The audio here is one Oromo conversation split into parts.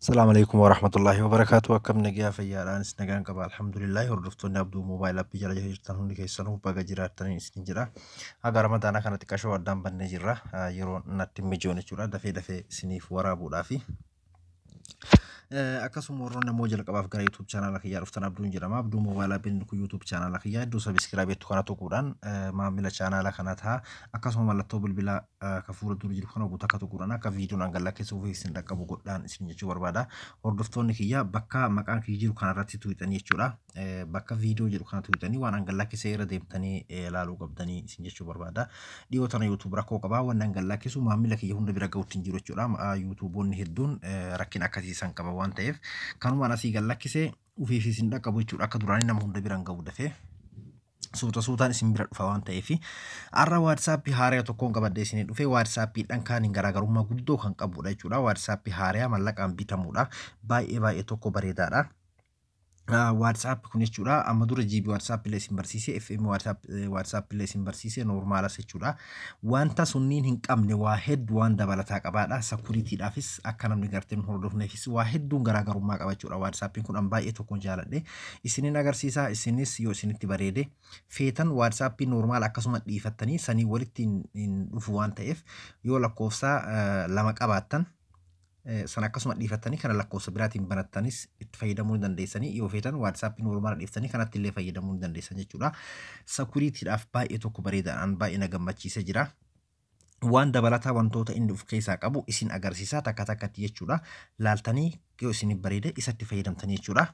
Assalamu alaikum warahmatullahi wabarakatuh. Akkam nagaa fayyaadhaanis nagaan qaba. Alhamdulillahi, hordoftoonni Abduu Mobile App jala jirtan hundi keessanuu baga jiraattanii isin jira. Haga Ramadaana kana xiqqashoo addaan bannee jirra. Yeroo natti mijoon jechuudha. Dafee dafee isiniif waraabuudhaafi. Akkasuma warroonni ammoo jalqabaaf gara YouTube chaanaala kiyyaa dhuftan, Abduun jedhama. Abduu Mobile Appiin kun YouTube chaanaala kiyyaa iddoo subscribe jettu kana tuquudhaan maamila chaanaala kana ta'a. Akkasuma mallattoo bilbilaa ka fuula dura jiru kana guutuu akka tuquudhaan akka viidiyoon an gadlakkisuuf isin dhaqqabu godhaan isin jechuu barbaada. Hordoftoonni kiyya bakka maqaan kiyya jiru kanarratti tuqxanii jechuudha. Bakka viidiyoo jedhu kana tuqxanii waan an gadlakkisee irra deemtanii ilaaluu qabdanii isin jechuu barbaada. Dhiyoo tana YouTube rakkoo qabaa, waan an gadlakkisu maamila kiyya hunda bira gahuutti hin jiru jechuudha. YouTubeonni hedduun rakkina akkasii san qaba waan ta'eef kanumaan asii gadlakkisee ofiif isin dhaqqabu jechuudha. Akka duraanii nama hunda bira hin gahu, dafee. Suuta suutaan isin bira dhufa waan ta'eef, har'a WhatsAppii haaraa tokkoon qabadhee isinii dhufe. WhatsAppiidhaan kaaniin garaagarummaa guddoo kan qabudha jechuudha. WhatsAppii haaraa mallaqaan bitamudha. Baay'ee baay'ee tokko bareedaadha. WhatsApp kun jechuudha, amma dura GB WhatsApp illee isin barsiise, FM WhatsApp illee isin barsiise, normalas jechuudha. Wanta sunniin hin qabne waa hedduu waan dabalataa qabaadha. Securitydhaafis, akka namni gartee nu hordofneefis waa hedduun garaagarummaa qaba jechuudha. WhatsAppiin kun an baay'ee tokkoon jaaladhe. Isinin agarsiisa, isinis yoo isinitti bareede feetan WhatsAppii normal akkasuma dhiifattanii sanii walitti hin dhufu waan ta'eef, yoo lakkoofsa lama qabaattan san akkasuma dhiifattanii kana lakkoofsa biraatiin banattanis itti fayyadamuu ni dandeessanii, yoo feetan WhatsAppii normal dhiiftanii kanatti illee fayyadamuu ni dandeessan jechuudha. Securitydhaaf baay'ee tokko bareedaadhaan baay'ee na gammachiisee jira. Waan dabalataa wantoota inni of keessaa qabu isin agarsiisa takka takkatti jechuudha. Laaltanii yoo isin bareede isatti fayyadamtanii jechuudha.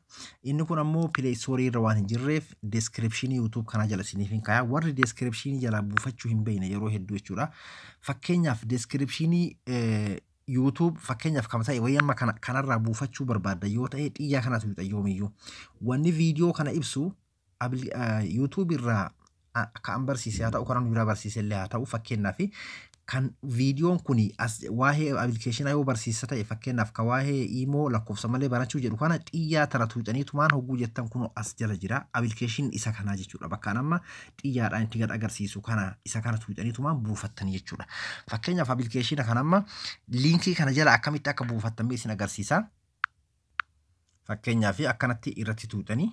Inni kun ammoo Play Store irra waan hin jirreef descriptionii YouTube kanaa jala isiniif hin kaayaa. Warri descriptionii jalaa buufachuu hin beekne yeroo hedduu jechuudha. Fakkeenyaaf descriptionii YouTube fakkeenyaaf kan ta'e wayii amma kana kanarraa buufachuu barbaadda yoo ta'e, xiyyaa kanatu fixa yoomiyyuu. Wanni viidiyoo kana ibsu YouTube irraa kan barsiise haa ta'u, kan biraa barsiise illee haa ta'u, fakkeenyaaf kan viidiyoon kun as waa'ee applicationaa yoo barsiisa ta'e, fakkeenyaaf kan waa'ee imo lakkoofsa malee barachuu jedhu kana xiyyaa tana tuuxaniitumaan hogguu jettan kun as jala jira application isa kanaa jechuudha. Bakkaan amma xiyyaadhaan itti gad agarsiisu kana, isa kana tuuxaniitumaan buufattanii jechuudha. Fakkeenyaaf applicationa kana amma linkii kana jala akkamitti akka buufattan isin agarsiisa. Fakkeenyaaf akkanatti irratti tuuxanii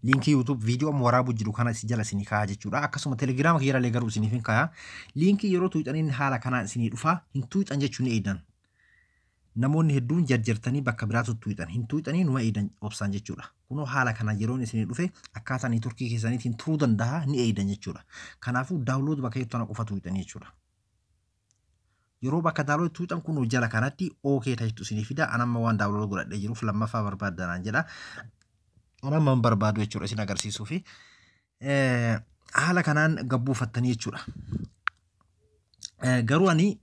linkii YouTube viidiyoo amma waraabuu jiru kana isin jala isinii kaa'a jechuudha. Akkasuma Telegrama kiyyarallee garuu isiniif hin kaa'a. Linkii yeroo tuuxaniin haala kanaan isinii dhufa, hin tuuxan jechuun ni eedan. Namoonni hedduun jarjartanii bakka biraatu tuuxan. Hin tuuxanii, numa eedan obsaan jechuudha. Kunoo haala kanaan yeroon isinii dhufe akkaataa networkii keessaniitiin turuu danda'a, ni eedan jechuudha. Kanaafuu download bakka jettu kana qofa tuuxanii jechuudha. Yeroo bakka download tuuxan kun jala kanatti OK ta'etu isinii fida. Anamma waan download godhadhee jiruuf lammaffaa barbaaddanaan jedha. Anamma hin barbaadu jechuudha isin agarsiisuu fi haala kanaan gabbuufattanii jechuudha. Garuu ani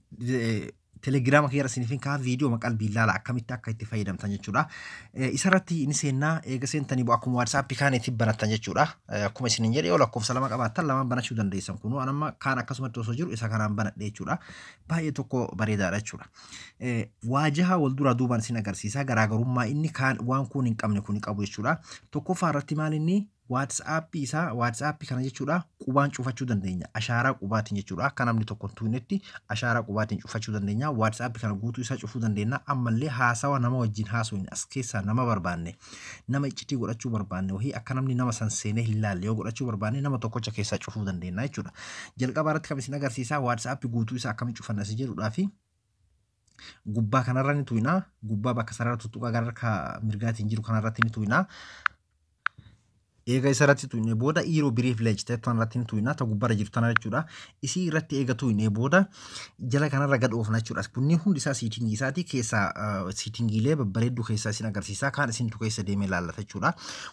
Telegrama kiyyarra isiniif hin kaa'a, viidiyoo qalbii ilaala akkamitti akka itti fayyadamtan jechuudha. Isarratti ni seennaa, eega seentanii bu'aa akkuma WhatsAppii kaan itti banattan jechuudha. Akkuma isiniin jedhe, yoo lakkoofsa lama qabaattan lamaan banachuu dandeessan, kunuu anamma kaan akkasumatti osoo jiru isa kanaan banadhe jechuudha. Baay'ee tokko bareedaadha jechuudha. Waajaha wal duraa duubaan isin agarsiisa garaagarummaa inni kaan waan kun hin qabne kun qabu jechuudha. Tokkoffaa irratti maal inni WhatsAppii isaa, WhatsAppii kana jechuudha, qubaan cufachuu dandeenya. Ashaaraa qubaatiin jechuudha. Akka namni tokko hin tuqnetti ashaaraa qubaatiin cufachuu dandeenya. WhatsAppii kana guutuu isaa cufuu dandeenya. Ammallee haasawa nama wajjin haasofne as keessaa nama barbaanne, nama iccitii godhachuu barbaanne wahii, akka namni nama san seenee hin laalle yoo godhachuu barbaanne, nama tokkocha keessaa cufuu dandeenya jechuudha. Jalqaba irratti kan isin agarsiisaa WhatsAppii guutuu isaa akkamitti cufanna si jedhudhaa fi gubbaa kanarra ni tuqna. Gubbaa bakka sarara tuttuqaa gara harka mirgaatiin jiru kanarratti ni tuqna. Eega isarratti tuqne booda yeroo privilege ta'e irratti ni tuqna, ta gubbaarra jirtu tana jechuudha. Isii irratti eega tuqne booda jala kanarra gad oofna jechuudha. Kunniin hundi isaa settingii isaati keessaa settingiilee babbareedduu keessaa isin agarsiisa. Kaan isintu keessa deemee ilaallata jechuudha.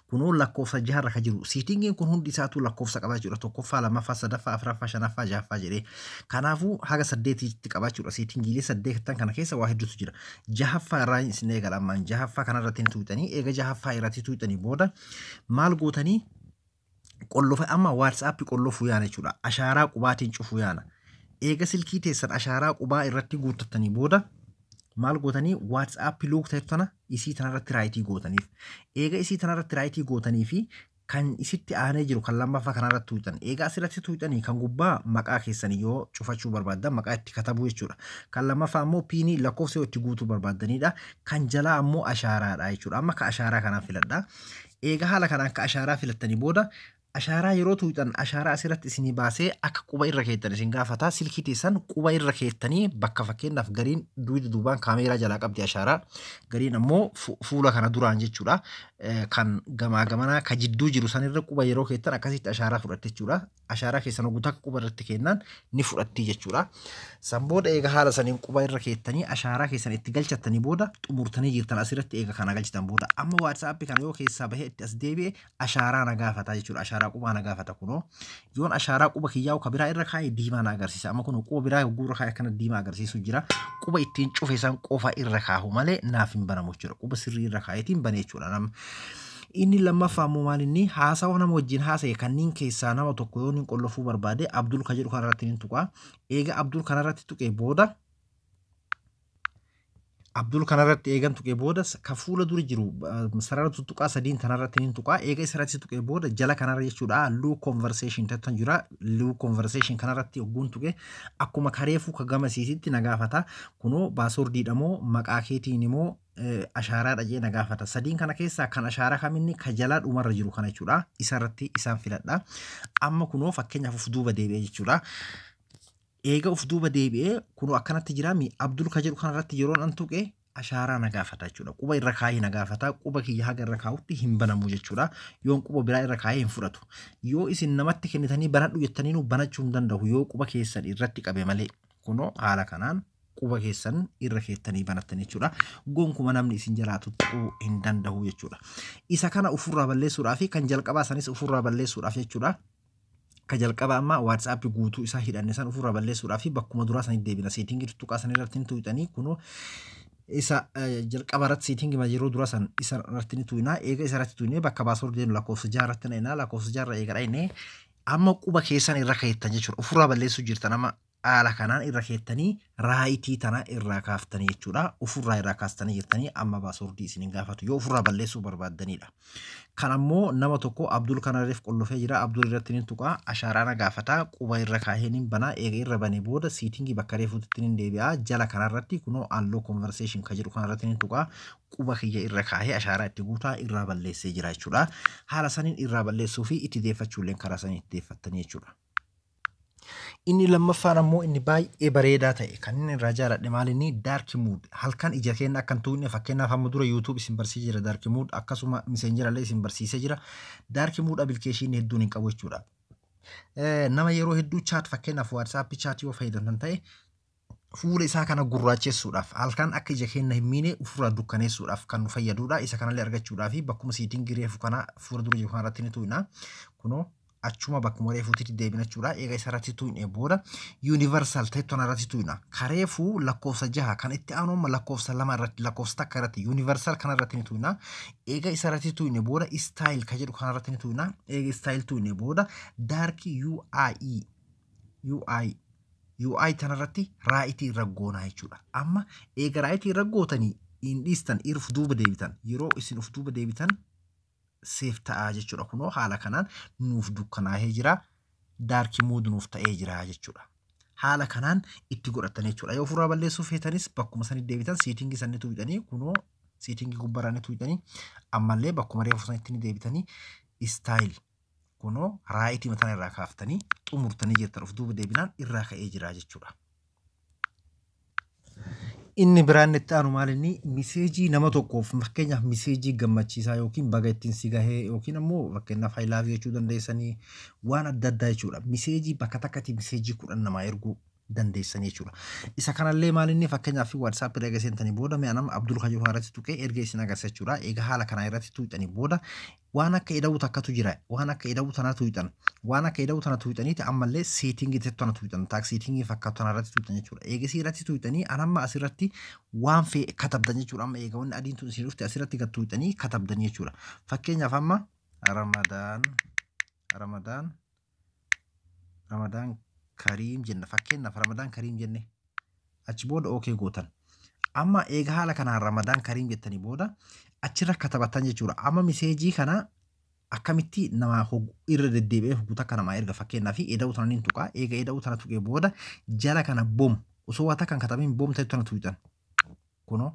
Kunoo lakkoofsa jaharra kan jiru. Settingiin kun hundi isaatu lakkoofsa qaba jechuudha. Tokkoffaa, lammaffaa, sadaffaa, afuraffaa, shanaffaa, jahaffaa jedhee. Kanaafuu haga saddeetitti qaba jechuudha. Settingiilee saddeettan kana keessa waa hedduutu jira. Jahaffaa irraa isin eegala ammaan, jahaffaa kanarratti ni tuqxanii, eega jahaffaa irratti tuqxanii booda maal gootanii, qollofa amma WhatsAppii qollofuu yaana jechuudha. Ashaaraa qubaatiin cufuu yaana. Eega silkii teessan ashaaraa qubaa irratti guuttattanii booda maal gootanii, WhatsAppii lock ta'e tana isii tanarratti rightii gootaniif. Eega isii tanarratti rightii gootanii fi Kan isitti aanee jiru kan lammaffaa kanarratti tuuxan. Egaa asirratti tuuxanii kan gubbaa maqaa keessanii yoo cufachuu barbaaddan maqaa itti katabuu jechuudha. Kan lammaffaa ammoo PIN lakkoofsa yoo itti guutuu barbaaddanidha. Kan jalaa ammoo ashaaraadha jechuudha. Amma ka ashaaraa kanaan filadha. Egaa haala kanaan ka ashaaraa filattanii booda, ashaaraa yeroo tuuxan ashaaraa asirratti isinii baasee akka quba irra keettan isin gaafata. Silkii teessan quba irra keettanii bakka, fakkeenyaaf, gariin dugda duubaan kaameeraa jalaa qabdi ashaaraa, gariin ammoo fuula kana duraan jechuudha. Kan gamaa gamanaa ka jidduu jiru sanirra quba yeroo keettan akkasitti ashaaraa fudhatte jechuudha. Ashaaraa keessan oguutaa akka quba irratti kennan ni fudhatti jechuudha. San booda eega haala saniin quba irra keettanii ashaaraa keessan itti galchattanii booda xumurtanii jirtan. Asirratti eega kana galchitan booda amma WhatsApp kana yoo keessaa bahee itti as deebi'e ashaaraa na gaafata jechuudha. Ashaaraa qubaa na gaafata kunoo. Yoon ashaaraa quba kiyyaa'u ka biraa irra kaa'e diimaa na agarsiisa. Amma kunoo quba biraa yogguu irra kaa'e akkana diimaa agarsiisu jira. Quba ittiin cufe san qofa irra kaahu malee naaf hin banamu jechuudha. Quba sirrii irra kaa'eetiin bane jechuudha. Nama inni lammaffaa ammoo maal? Inni haasawa nama wajjin haasa'e kanneen keessaa nama tokko yoo inni qollofuu barbaade, Abdul ka jedhu kanarratti ni tuqa. Eega Abdul kanarratti tuqee booda, Abdul kanarratti eegan tuqee booda, ka fuula dura jiru sarara tuttuqaa sadiin kanarratti ni tuqa. Eega isarratti tuqee booda jala kanarra jechuudha, lock conversation tattan jira. Lock conversation kanarratti hogguun tuqe akkuma kareefuu ka gamasiisitti na gaafata. Kunoo passwordiidha moo maqaa keetiin immoo ashaaraadha jee na gaafata. Sadiin kana keessaa kan ashaaraa kaminni ka jalaa dhumarra jiru kana jechuudha. Isarratti isaan filadha. Amma kunoo fakkeenyaaf of duuba deebi'ee jechuudha. Eega of duuba deebi'ee kunoo akkanatti jiraami. Abdul ka jedhu kanarratti yeroon an tuqe ashaaraa na gaafata jechuudha. Quba irra kaayee na gaafata. Quba kiyya haga irra kaa'utti hin banamu jechuudha. Yoon quba biraa irra kaayee hin fudhatu. Yoo isin namatti kennitanii banadhu jettaniinuu banachuu hin danda'u yoo quba keessan irratti qabe malee. Kunoo haala kanaan quba keessan irra keettanii banattan jechuudha. Gonkuma namni isin jalaa tuttuquu hin danda'u jechuudha. Isa kana ofirraa balleessuudhaaf, kan jalqabaa sanis ofirraa balleessuudhaaf jechuudha. Ka jalqaba amma WhatsApp guutuu isaa hidhanne san ofirraa balleessuudhaaf bakkuma duraa sanitti deebina. Setting tuttuqaa san irratti tuqxanii kunoo isa jalqaba irratti setting yeroo dura san isa irratti ni tuqnaa. Eega isa irratti tuqnee bakka password deemu lakkoofsa 6 irratti naqnaa. Lakkoofsa 6 irra eega dhaqnee amma quba keessan irra keettan jechuudha. Ofirraa balleessuu jirtan, amma haala kanaan irra keettanii right tana irraa kaaftanii jechuudha. Ofirraa irraa kaastanii jirtanii, amma password isin hin gaafatu yoo ofirraa balleessuu barbaaddanidha. Kan ammoo nama tokko Abdul kanarreef qollofee jira. Abdul irratti ni tuqaa. Ashaaraa na gaafata. Quba irra kaahee ni banaa. Eega irra banee booda setting bakka reefuutti ni deebi'a. Jala kanarratti kunoo unlock conversation ka jedhu kanarratti ni tuqaa. Quba kiyya irra kaahee ashaaraa itti guutaa irraa balleessee jira jechuudha. Haala saniin irraa balleessuu fi itti deeffachuullee karaa saniin itti deeffattanii jechuudha. Inni lammaffaan ammoo inni baay'ee bareedaa ta'e kan inni irraa jaaladhe maal? Inni dark mode, halkan ija keenya akka hin tuqne. Fakkeenyaaf, amma dura YouTube isin barsiisee jira dark mode, akkasuma Messenger illee isin barsiisee jira. Dark mode application hedduun hin qabu jechuudha. Nama yeroo hedduu chat, fakkeenyaaf WhatsApp chat yoo fayyadamtan ta'e, fuula isaa kana gurraachessuudhaaf, halkan akka ija keenya hin miine ofirraa dukkaneessuudhaaf kan nu fayyadudha. Isa kanallee argachuudhaaf bakkuma setting reefu kana fuula dura jiru kanarratti ni tuqna. Kunoo achuma bakkuma reefuutti deebina jechuudha. Eega isa irratti tuqne booda universal ta'e tona irratti tuqna. Kareefuu lakkoofsa 6 kan itti aanu amma lakkoofsa 2 irratti, lakkoofsa 1 irratti, universal kana irratti ni tuqna. Eega isa irratti tuqne booda style ka jedhu kana irratti ni tuqna. Eega style tuqne booda dark UI tana irratti right irra goonaa jechuudha. Amma eega right irra gootanii hin dhiistan, uf duuba deebitan. Yeroo isin uf duuba deebitan save ta'aa jechuudha. Kunoo haala kanaan nuuf dukkanaa'ee jira. Dark mode nuuf ta'ee jira jechuudha. Haala kanaan itti godhatan jechuudha. Yoo ofirraa balleessuu feetanis bakkuma sanitti deebitan, setting sanitti tuqxanii, kunoo setting gubbaarraa ni tuqxanii, ammallee bakkuma reefu sanitti ni deebitanii style, kunoo right mataan irraa kaaftanii xumurtanii jirtan, of duuba deebinaan irraa ka'ee jira jechuudha. Inni biraan itti aanu maal? Inni message nama tokkoof, fakkeenyaaf message gammachiisaa yookiin baga ittiin si gahee yookiin ammoo fakkeenyaaf "I love you" jechuu dandeessanii, waan adda addaa jechuudha. Message bakka takkatti message 10 namaa erguu dandeessanii jechuudha. Isa kanallee maal? Inni fakkeenyaaf WhatsApp erga seentanii booda mi'a nama Abdul Kajuu irratti tuqee erga isin agarsiisa jechuudha. Egaa haala kanaa irratti tuqxanii booda waan akka ida'uu takkatu jira. Waan akka ida'uu tanaa tuqxan. Waan akka ida'uu tana tuqxaniiti ammallee setting tana tuqxan. Taak setting fakkaatu tana irratti tuqxan jechuudha. Eegasii irratti tuqxanii anamma asirratti waan fe'e katabdan jechuudha. Amma eega wanni adiin tun isin dhufte asirratti gad tuqxanii katabdan jechuudha. Fakkeenyaaf amma Ramadaan Ramadaan Ramadaan Kariim jenna. Fakkeenyaaf Ramadaan Kariim jenne, achi booda okay gootan. Amma eega haala kanaan Ramadaan Kariim jettanii booda achirra katabattan jechuudha. Amma message kana Akkamitti nama irra deddeebi'ee hogguu takka namaa erga? Fakkeenyaaf, eda'uu tana niin tuqaa. Eega eda'uu tana tuqee booda jala kana boom, osoo waa takka hin katabiin boom ta'e tana tuqxan. Kunoo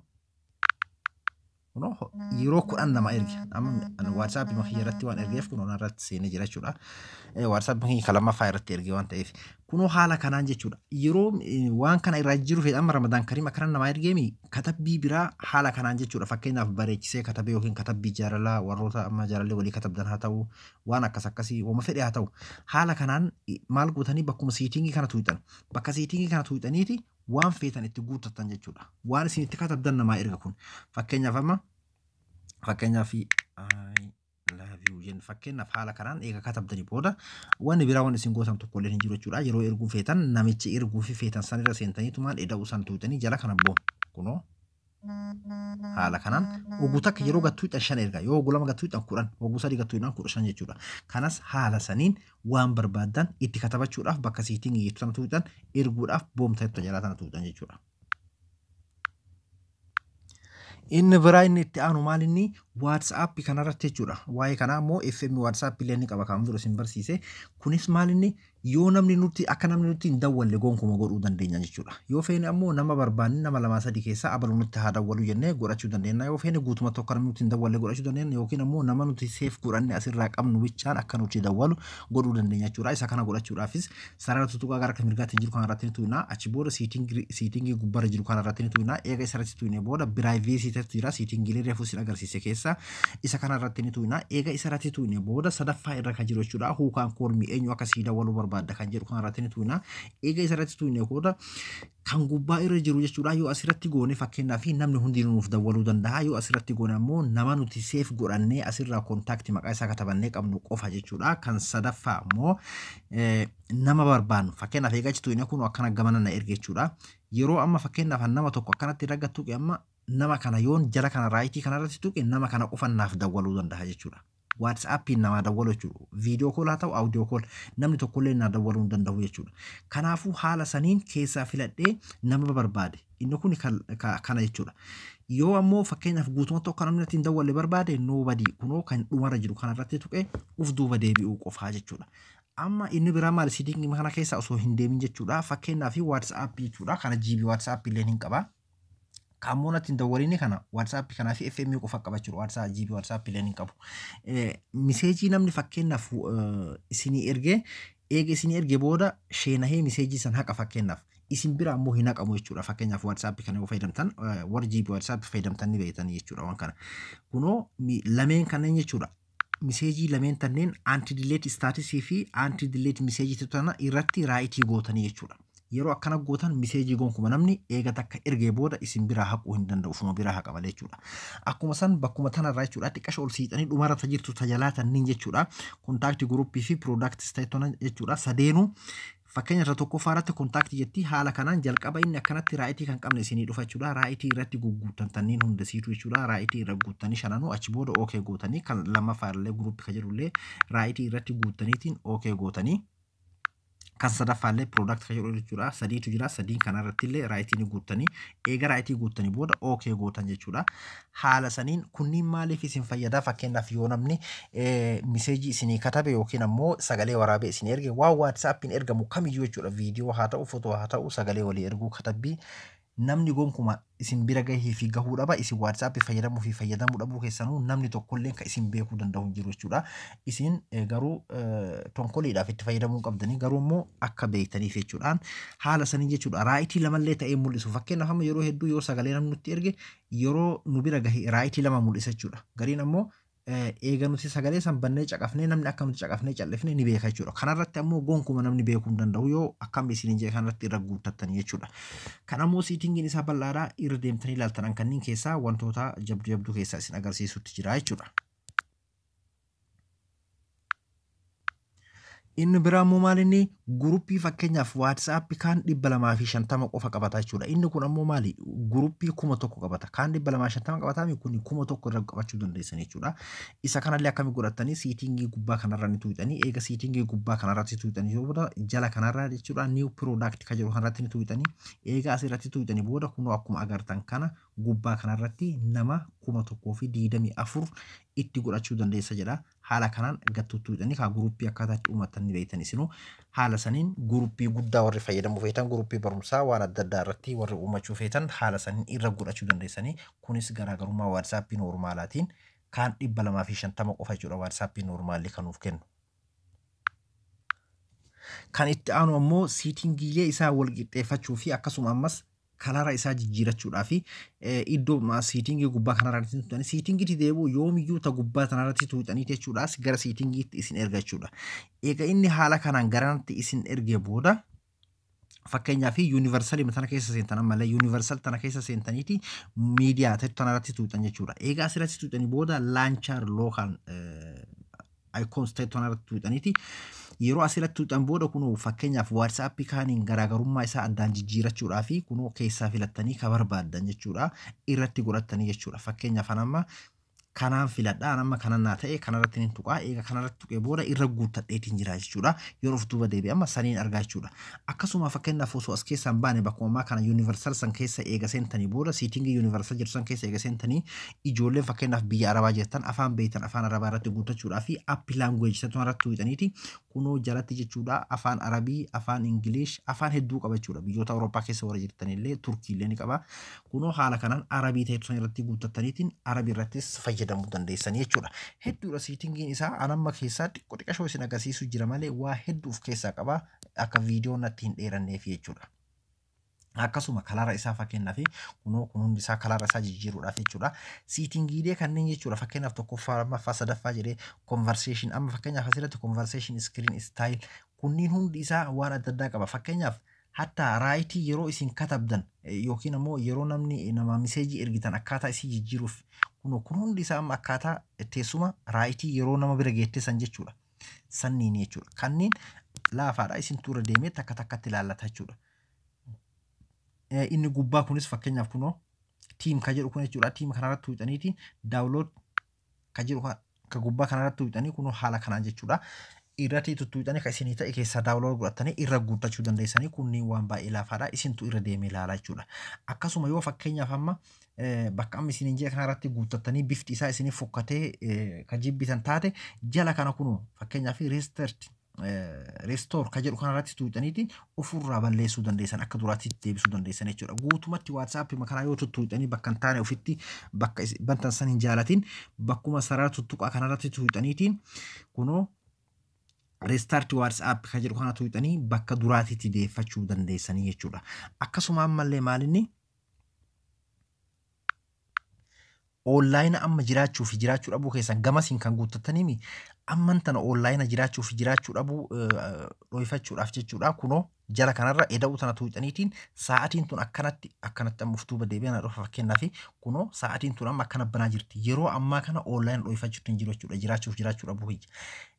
yeroo 10 nama erge. Amma WhatsAppii kiyya irratti waan ergeef kunoo irratti seenee jira jechuudha. WhatsAppii kiyya kan lammaffaa irratti erge waan ta'eef. Kunoo haala kanaan jechuudha. Yeroo waan kana irraa jiru fedha, amma Ramadaan Kariim akkana namaa ergeemi, katabbii biraa haala kanaan jechuudha. Fakkeenyaaf, bareechisee katabee yookiin katabbii jaalalaa warroota amma jaalallee walii katabdan haa ta'u, waan akkas akkasii wama fedhe haa ta'u. Haala kanaan maal gootanii? Bakkuma settingii kana tuuxan. Bakka settingii kana tuuxaniiti waan feetan itti guuttattan jechuudha. Waan isin itti katabdan namaa erga kun. Fakkeenyaaf, amma fakkeenyaaf "I love you" jennu. Fakkeenyaaf, haala kanaan eega katabdanii booda wanni biraa wanni isin gootan tokko illee hin jiru jechuudha. Yeroo erguu feetan namichi erguu fi feetan sanirra seentaniitumaan eda'uu san tuutanii jala kana boom, kunoo haala kanaan oguu takka yeroo gattuu hidhan shan erga, yoo oguu lama gattuu hidhan 10, oguu 3 gattuu hidhan 15 jechuudha. Kanas haala saniin waan barbaaddan itti katabachuudhaaf bakka settingii jettu sana tuuxan, erguudhaaf boomta jettu jalaa tana tuuxan jechuudha. Inni biraa inni itti aanu maal inni? WhatsAppii kanarratti jechuudha. Waa'ee kanaa immoo FM WhatsAppii illee ni qaba, kan dura isin barsiise. Kunis maal inni? Yoo namni nutti akka namni nutti hin dawwalle gonkuma godhuu dandeenya jechuudha. Yoo feene ammoo nama barbaanne, nama lamaa sadii keessaa abalu nutti haa dawwalu jennee godhachuu dandeenya. Yoo feene guutuma tokko namni nutti hin dawwalle godhachuu dandeenya, yookiin ammoo nama nuti save godhanne asirraa qabnu bichaan akka nutti dawwalu godhuu dandeenya jechuudha. Isa kana godhachuudhaafis sarara tuttuqaa gara mirgaatiin jiru kanarratti ni tuqna. Achi booda settingii gubbaarra jiru kanarratti ni tuqna. Eega isarratti tuqne booda privacy jira, settingiilee reefuu isin agarsiise keessa isa kanarratti ni tuqna. Eega isarratti tuqne booda sadaffaa irra kan jiru jechuudha. "Who can call me", eenyu akka sii dawwaluu barbaadda kan jedhu kanarratti ni tuqna. Eega isarratti tuqne booda kan gubbaa irra jiru jechuudha. Yoo asirratti goone, fakkeenyaaf, namni hundinuu nuuf dawwaluu danda'a. Yoo asirratti goone ammoo nama nuti save godhannee asirraa contactii maqaa isaa katabannee qabnu qofa jechuudha. Kan sadaffaa ammoo nama barbaannu, fakkeenyaaf, eega achi tuqne kun akkana gamana na erge jechuudha. Yeroo amma fakkeenyaaf nama tokko akkanatti irra tuqe, amma nama kana yoon jala kana rightii kanarratti tuqe, nama kana qofa naaf dawwaluu danda'a jechuudha. WhatsAppiin namaa dawwalu jechuudha. Video call haa ta'u, audio call, namni tokkollee naa dawwaluu hin danda'u jechuudha. Kanaafuu haala saniin keessaa filadhee nama barbaade. Inni kun kana jechuudha. Yoo ammoo fakkeenyaaf guutumatti akka namni ittiin dawwalle barbaade, nobody, kunoo kan dhumarra jiru kanarratti tuqee uf duuba deebi'uu qofaa jechuudha. Amma inni biraa maali? Settingii kana keessa osoo hin deemin jechuudha. Fakkeenyaaf WhatsAppii jechuudha. Kana GB WhatsAppii illee hin qaba. Kaammoo natti hin dawwaliin kana WhatsAppii kanaa fi FM qofa qaba jechuudha. WhatsApp GB WhatsAppii illee hin qabu. Messageii namni fakkeenyaaf isinii ergee, eega isinii ergee booda sheenahee messageii san haqa, fakkeenyaaf. Isin bira ammoo hin haqamu jechuudha. Fakkeenyaaf, WhatsAppii kana yoo fayyadamtan, warri GB WhatsAppii fayyadamtan ni beektan jechuudha waan kana. Kunoo lameen kanneen jechuudha. Messageii lameen tanneen, anti delete statusii fi anti delete messageii tana irratti rightii gootanii jechuudha. Yeroo akkana gootan messageii gonkuma namni eega takka ergee booda isin biraa haquu hin danda'u, ufuma biraa haqa malee jechuudha. Akkuma san bakkuma tanarraa jechuudha, xiqqasha ol siixanii dhumarra jirtu tajalaa tanniin jechuudha. Contactii, groupii fi products ta'e jechuudha. Sadeenuu fakkeenya irra tokkoffaa irratti contactii jetti. Haala kanaan jalqaba inni akkanatti rightii kan qabne isinii dhufa jechuudha. Rightii irratti gugguuttan tanniin hundasiitu jechuudha. Rightii irra guuttanii shananuu achi booda okay gootanii, kan lammaffaa illee groupii kan jedhullee rightii irratti guuttaniitiin okay gootanii, kan sadaffaallee product kan jedhu jechuudha. Sadiitu jira. Sadiin kanarratti illee rightii ni guuttanii, eega rightii guuttanii booda okay gootan jechuudha. Haala saniin kunniin maaliif isin fayyada? Fakkeenyaaf, yoo namni messageii isinii katabe yookiin ammoo sagalee waraabee isin erge, waan WhatsAppiin ergamu kamiyyuu jechuudha. Viidiyoo haa ta'u, footoo haa ta'u, sagalee walii erguu, katabbii, namni gonkuma isin bira gahee fi gahuu dhaba, isin WhatsAppii fayyadamuu fi fayyadamuu dhabuu keessanuu namni tokkollee kan isin beekuu danda'u hin jiru jechuudha. Isin garuu tonkoliidhaaf itti fayyadamuu qabdanii, garuu immoo akka beektaniif jechuudhaan haala sanii jechuudha. Rightii lamallee ta'ee mul'isu. Fakkeenyaaf, amma yeroo hedduu yoo sagalee namni nutti erge, yeroo nu bira gahe rightii lama mul'isa jechuudha. Gariin ammoo eega nuti sagalee san bannee caqafnee, namni akka nuti caqafnee callifne ni beeka jechuudha. Kanarratti ammoo gonkuma namni beekuu hin danda'u yoo akkam isiniin jedhe kanarratti irra guuttattanii jechuudha. Kan ammoo settingiin isaa bal'aadhaa, irra deemtanii ilaaltan, kanneen keessaa wantoota jabduu jabduu keessaa isin agarsiisutti jira jechuudha. Inni biraa immoo maal inni? Guruppii fakkeenyaaf WhatsApp kaan 250 qofa qabata jechuudha. Inni kun ammoo maali? Guruppii 1000 qabata. Kaan 250 qabataa, kun 1000 irra qabachuu dandeessan jechuudha. Isa kanallee akkami godhatanii? Settingii gubbaa kanarra ni tuuxanii. Eega settingii gubbaa kanarratti tuuxanii booda, jala kanarra jechuudha, new product ka jedhu kanarratti ni tuuxanii. Eega asirratti tuuxanii booda, kunoo akkuma agartan kana gubbaa kanarratti nama 1024 itti godhachuu dandeessa jedha. Haala kanaan gattuutuudhani kaa guruppii akkaataa itti uummatan ni beektan isinuu. Haala saniin guruppii guddaa warri fayyadamuu feetan, guruppii barumsaa waan adda addaa irratti warri uummachuu feetan, haala saniin irra godhachuu dandeessanii. Kunis garaagarummaa WhatsAppii normalaatiin kaan 250 qofa jechuudha WhatsAppii normaalli kan nuuf kennu. Kan itti aanu ammoo settingiilee isaa wal qixxeeffachuu fi akkasuma ammas colora isaa jijjiirachuudhaa fi iddoo settingii gubbaa kanarratti tuuxanii, settingiitti deebi'u yoomiyyuu ta gubbaa kanarratti tuuxanii jechuudhaas gara settingiitti isin erga jechuudha. Egaa inni haala kanaan garanatti isin ergee booda, fakkeenyaaf universalii tana keessa seentan, ammallee universal tana keessa seentaniiti miidiyaa tanarratti tuuxan jechuudha. Egaa asirratti tuuxanii booda launcher local icons ta'e tanarratti tuuxaniiti, yeroo asirratti tuuxan booda, kunoo fakkeenyaaf WhatsAppii kaaniin garaagarummaa isaa addaan jijjiirachuudhaa fi kunoo keessaa filattanii ka barbaaddan jechuudha irratti godhattanii jechuudha. Fakkeenyaaf amma kanaan filadhaa, amma kanan naa ta'e kanarratti ni tuqaa. Eega kanarratti tuqee booda irra guuttadheetiin jira jechuudha. Yeroo of duuba deebi'e amma saniin argaa jechuudha. Akkasuma fakkeenyaaf osoo as keessaan baane, bakkuma ammaa kana universal san keessa eega seentanii booda, settingii universal jedhu san keessa eega seentanii, ijoolleen fakkeenyaaf biyya arabaa jirtan, afaan beektan afaan arabaa irratti guuttachuudhaa fi app language santu irratti tuqxaniiti kunoo jalatti jechuudha, afaan Arabii, afaan English, afaan hedduu qaba jechuudha. Biyyoota Awurooppaa keessa warra jirtanillee, Turkiillee ni qaba. Kunoo haala kanaan Arabii ta'e san irratti guuttattaniitiin Arabii irrattis fayyadamuu dandeessanii jechuudha. Hedduudha settingiin isaa. Anamma keessaa xiqqoo xiqqashoo isin agarsiisu jira malee waa hedduu of keessaa qaba, akka viidiyoon natti hin dheeranneef jechuudha. Akkasuma colora isaa fakkeenyaaf kunoo kun hundi isaa colora isaa jijjiiruudhaaf jechuudha. Settingiilee kanneen jechuudha, fakkeenyaaf tokkoffaa, lammaffaa, sadaffaa jedhee conversation, amma fakkeenyaaf asirratti conversation screen style, kunniin hundi isaa waan adda addaa qaba. Fakkeenyaaf hatta writii yeroo isin katabdan yookiin ammoo yeroo namni nama messageii ergitan akkaataa isii jijjiiruuf, kunoo kun hundi isaa amma akkaataa teessuma writii yeroo nama bira geettesan jechuudha. Sanniin jechuudha. Kanneen laafaadha, isin tuura deemee takka takkatti ilaallata jechuudha. Inni gubbaa kunis fakkeenyaaf kunoo theme ka jedhu kun jechuudha. Theme kanarratti tuuxaniiti download ka jedhu ka gubbaa kanarratti tuuxanii, kunoo haala kanaan jechuudha. Irratti tuttuuxanii kan isinii ta'e keessaa download godhatanii irra guuttachuu dandeessanii. Kunniin waan baay'ee laafaadha, isintu irra deemee ilaalaa jechuudha. Akkasuma yoo fakkeenyaaf amma bakka amma isiniin jedhe kanarratti guuttattanii bifti isaa isinii fokkatee kan jibbitan taate, jala kana kunoo fakkeenyaaf restart, restore ka jedhu kanarratti tuuxaniitiin ofirraa balleessuu dandeessan, akka duraatti deebisuu dandeessan jechuudha. Guutumatti WhatsAppii kanaa yoo tuttuuxanii bakka hin taane ofitti bakka bantan san hin jaalatin, bakkuma sarara tuttuqaa kanarratti tuuxaniitiin kunoo restart WhatsApp ka jedhu kana tuuxanii bakka duraatitti deeffachuu dandeessanii jechuudha. Akkasuma ammallee maalinni online amma jiraachuu fi jiraachuu dhabuu keessan gamasiin kan guuttataniimi, amman tana online jiraachuu fi jiraachuu dhabuu dho'ifachuudhaaf jechuudha. Kunoo jala kanarra eda'uu tana tuuxaniitiin sa'aatiin tun akkanatti akkanatti amma uftuuba deebi'an dhufa. Fakkeenyaaf kunoo sa'aatiin tun amma akkana banaa jirti. Yeroo ammaa kana online dho'ifachuutti hin jiru jechuudha, jiraachuuf jiraachuu dhabuu hiyya.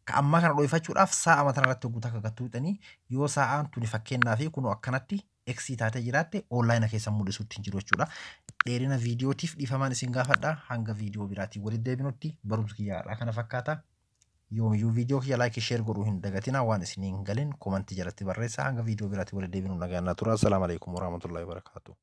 Ka ammaa kana dho'ifachuudhaaf sa'a mataa irratti guutaa akka tuuxanii, yoo sa'aan tuni fakkeenyaaf kunoo akkanatti X taatee jiraatte, online keessa mul'isuutti hin jiru jechuudha. Dheerina viidiyootiif dhiifamaan isin gaafadha. Hanga viidiyoo biraatiin walitti deebinutti barumsi kiyyaadha kana fakkaata. Yoomiyyuu viidiyoo kiyya like, share godhuu hin dagatina. Waan isin hin galin commentii jalatti barreessa. Hanga viidiyoo biraatiin walitti deebinu nagaan naa tura. Assalaamu alaikum warahmatullahi wabarakatuh.